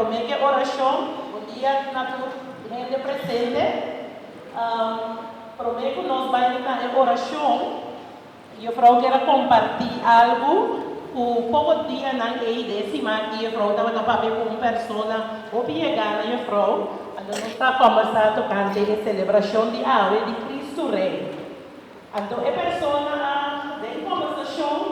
Promé ku orashon, bon dia na tur hende presente. Promé ku nos bai na e orashon, yùfrou kier a kompartí algu ku poko dianan ei den siman aki yùfrou tabata papia ku un persona hopi yegá na yùfrou, anto nos ta kòmbersá tokante e selebrashon di awe di Kristu Rei. Anto e persona a den kòmbersashon.